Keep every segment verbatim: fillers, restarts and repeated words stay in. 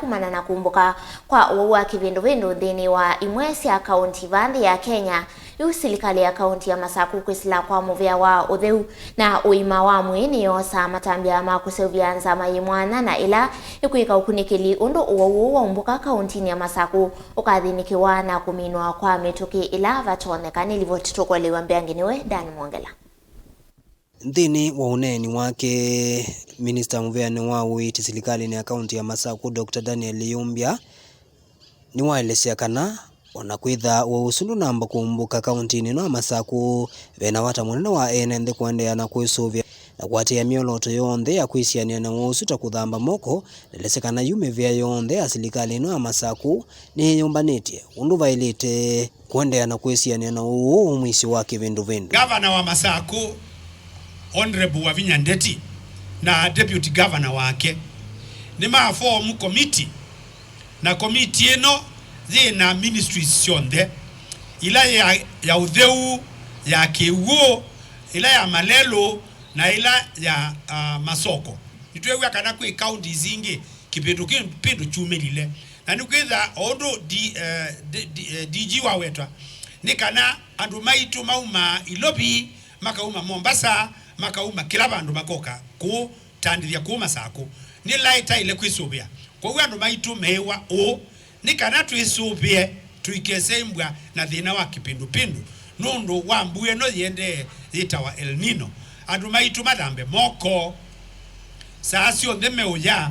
kumana na kumbũka kwa ũwau wa kĩvĩndũvĩndũ nthĩnĩ wa imwe sya kaunti vaa nthĩ ya Kenya. Yu silikalĩ ya kaunti ya Masaku kwĩsĩla kwa mũvĩa wa ũtheu na ũima wa mwĩĩ nĩyoosaa matambya ma kũseũvya nzama yĩ mwanya na ĩla ĩkwĩka ũkunĩkĩli ũndũ ũwau ũũ waumbũka kauntinĩ ya Masaku ũkathĩnĩkĩwa na kũminwa kwa mĩtũkĩ ĩla vatonyeka. Nĩ livoti tũkũelewa mbeange nĩwe Dan Mwongela. Nthĩnĩ wa ũneeni wake, minista mũvĩanĩ wa ũiiti silikalĩnĩ ya kaunti ya Masaku, Doctor Daniel Iyumbya, nĩwaelesya kana o na kwĩtha ũwau ũsu ndũnamba kũmbũka kauntinĩ ĩno ya Masaku, ve na vata mũnene wa ene nthĩ kũendeea na kwĩsũvĩa na kũatĩĩa myolooto yonthe ya kwĩsianĩa na ũwau ũsu ta kũthamba moko. Naelesya kana yu mĩvĩa yonthe ya silikalĩ ĩno ya Masaku nĩyĩyũmbanĩtye ũndũ vaĩlĩte kũendeea na kwĩsianĩa na ũwau ũũ mwĩsyo wa kĩvĩndũvĩndũ. Gavana wa Masaku, Honorable Wavinya Ndeti, na deputy governor wake nĩmafoomu komiti, na komiti ĩno yĩ na ministries syonthe, ila ya, ya ũtheu, ya kĩw'ũ, ĩla ya malelũ, na ĩla ya, ah, masoko. Nĩtweew'a kana kwĩ counties ingĩ kĩvĩndũvĩndũ kyumĩlile. Na nĩkwĩtha o ũndũ D-, eh, D-, D-, eh, D G wawetwa, nĩ kana andũ maitũ maumaa Ilovi, makauma Mombasa, makauma kĩla vandũ makoka kũtandĩthya kũũ Masaku. Nĩ ĩla ĩtaĩle kwĩsũvĩa. Kwoou andũ maitũ meĩwa ũũ, nĩ kana twĩsũvĩe tũikesembwa na thĩna wa kĩpindupindu nũndũ wa mbua ĩno yĩendee yĩtawa El Nino. Andũ maitũ mathambe moko saa syonthe meũya.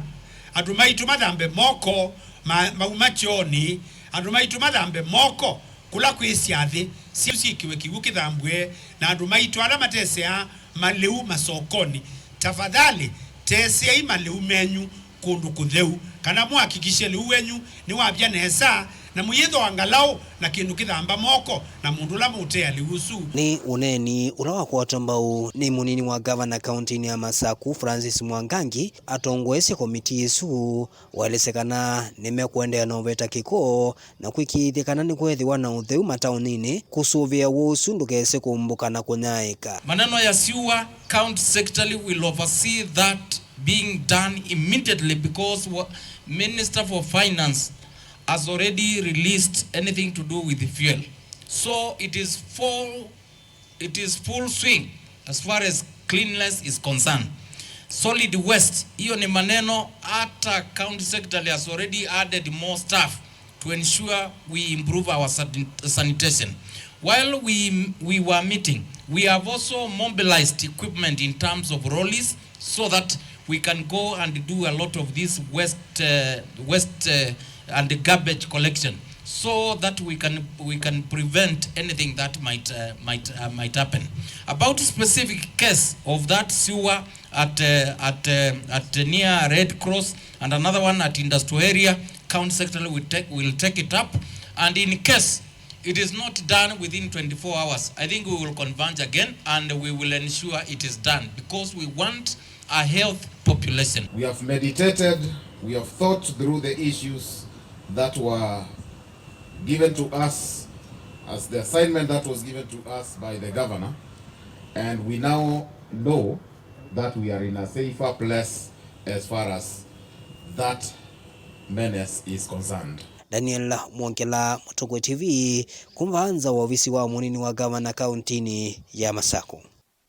Andũ maitũ mathambe moko ma-, mauma kyoonĩ. Andũ maitũ mathambe moko kũla kwĩ syathĩ syeũ syĩkĩwe kĩw'ũ kĩthambwe, na andũ maitũ ala mateseaa malĩu masokonĩ, tafadhali teseai malĩu menyu kũndũ kũtheu, kana mũhakikishe lĩu wenyu nĩwavya nesa, na mũyĩthooa ngalaũ na kĩndũ kĩthamba moko na mũndũ ũla mũũtea lĩu ũsu. Nĩ ũneeni ũla wakwatwa mbau nĩ mũnini wa ngavana kauntinĩ ya Masaku, Francis Mwangangi, atongoesye komitii ĩsu, waelesya kana nĩmekũendeea na ũveta kĩko na kũĩkĩĩthya kana nĩkweethĩwa na ũtheu mataoninĩ kũsũvĩa ũwau ũsu ndũkese kũmbũka na kũnyaĩĩka. Maneno ya sewer, county secretary will oversee that being done immediately because wa-, Minister for Finance has already released anything to do with the fuel. So it is full It is full swing as far as cleanliness is concerned. Solid waste, hiyo ni maneno, hata county secretary has already added more staff to ensure we improve our sanit-, sanitation. While we, we were meeting, we have also mobilized equipment in terms of rollies, so that we can go and do a lot of this waste, uh, waste, uh, and garbage collection, so that we can, we can prevent anything that might, uh, might, uh, might happen. About specific case of that sewer at, uh, at, uh, at near Red Cross and another one at industrial area, county secretary will take, will take it up, and in case it is not done within twenty-four hours, I think we will converge again and we will ensure it is done, because we want a health population. We have meditated, we have thought through the issues that were given to us as the assignment that was given to us by the governor, and we now know that we are in a safer place as far as that menace is concerned. Daniel Mwongela, Mũtũkwe T V, kuma nza wa ovisi wa mũnini wa gavana kauntinĩ ya Masaku.